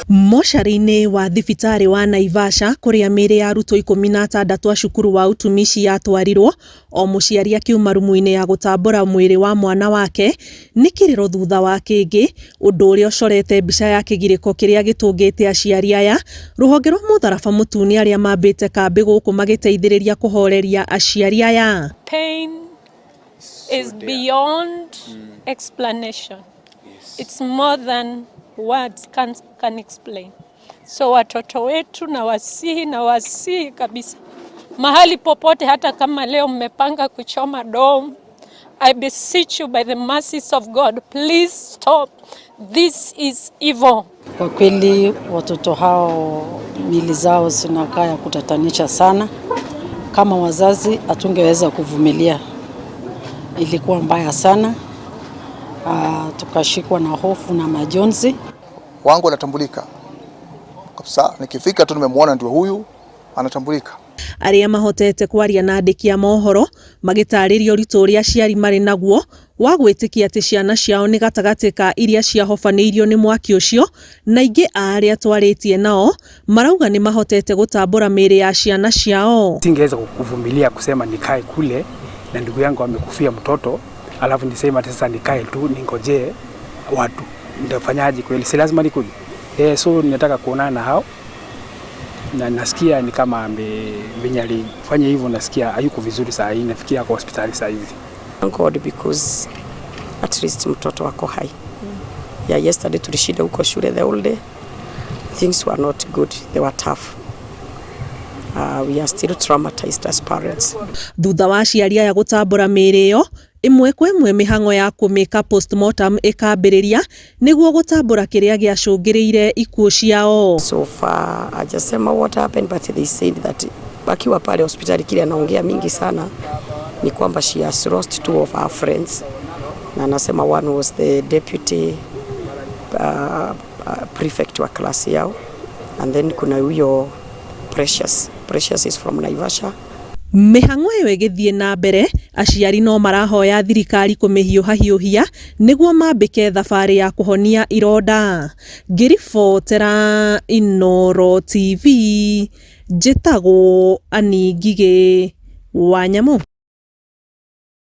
Mocarĩ-inĩ wa thibitarĩ wa Naivasha kũrĩa mĩĩrĩ ya arutwo 16 a cukuru wa utumishi yatwarirwo, o mũciari akiuma rumu-inĩ ya gũtambũra mwĩrĩ wa mwana wake nĩ kĩrĩro thutha wa kĩngĩ, ũndũ ũrĩa ũcorete mbica ya kĩgirĩko kĩrĩa gĩtũngĩte aciari aya, rũhonge rwa mũtharaba mũtune arĩa mambĩte kambĩ gũkũ magĩteithĩrĩria kũhoreria aciari aya. Pain is beyond explanation. It's more than words can explain. So watoto wetu nawasihi nawasihi kabisa, mahali popote, hata kama leo mmepanga kuchoma dorm, I beseech you by the mercies of God, please stop. This is evil. Kwa kweli watoto hao miili zao zinakaa ya kutatanisha sana. Kama wazazi hatungeweza kuvumilia, ilikuwa mbaya sana. Tukashikwa na hofu na majonzi. Wangu anatambulika kabisa, nikifika tu nimemwona ndio huyu anatambulika. Arĩa mahotete kwaria na andĩki a mohoro magĩtarĩria ũritũ ũrĩa aciari marĩ naguo wa gwĩtĩkia atĩ ciana ciao nĩ gatagatĩ ka iria ciahobanĩirio nĩ mwaki ũcio, na aingĩ a arĩa twarĩtie nao marauga nĩ mahotete gũtambũra mĩĩrĩ ya ciana ciao. Singeweza kuvumilia kusema nikae kule na ndugu yangu amekufia mtoto, alafu niseme ati sasa nikae tu ningojee watu, nitafanyaje kweli? Si lazima nikuje. So ninataka kuonana na hao na nasikia ni kama venye alifanya hivyo, nasikia hayuko vizuri saa hii, nafikia kwa hospitali saa hizi. Thank God because at least mtoto wako hai. Yeah, yesterday tulishinda huko shule the whole day. Things were not good. They were tough. We are still traumatized as parents. Thutha wa aciari aya gũtambũra mĩĩrĩ ĩyo ĩmwe kwa ĩmwe, mĩhang'o ya kũmĩka postmortem ĩkambĩrĩria nĩguo gũtambũra kĩrĩa gĩacũngĩrĩire ikuũ ciao. So far hajasema what happened, but they said that wakiwa pale hospitali, kile anaongea mingi sana ni kwamba she has lost two of her friends, na anasema one was the deputy prefect wa class yao, and then kuna huyo Precious. Precious is from Naivasha. Mĩhang'o ĩyo ĩgĩthiĩ na mbere, aciari no marahoya thirikari kũmĩhiũhahiũhia nĩguo mambĩke thabarĩ ya kũhonia ironda. Ngĩribotera Inooro TV, njĩtagwo Annie Ngigĩ wa Nyamũ.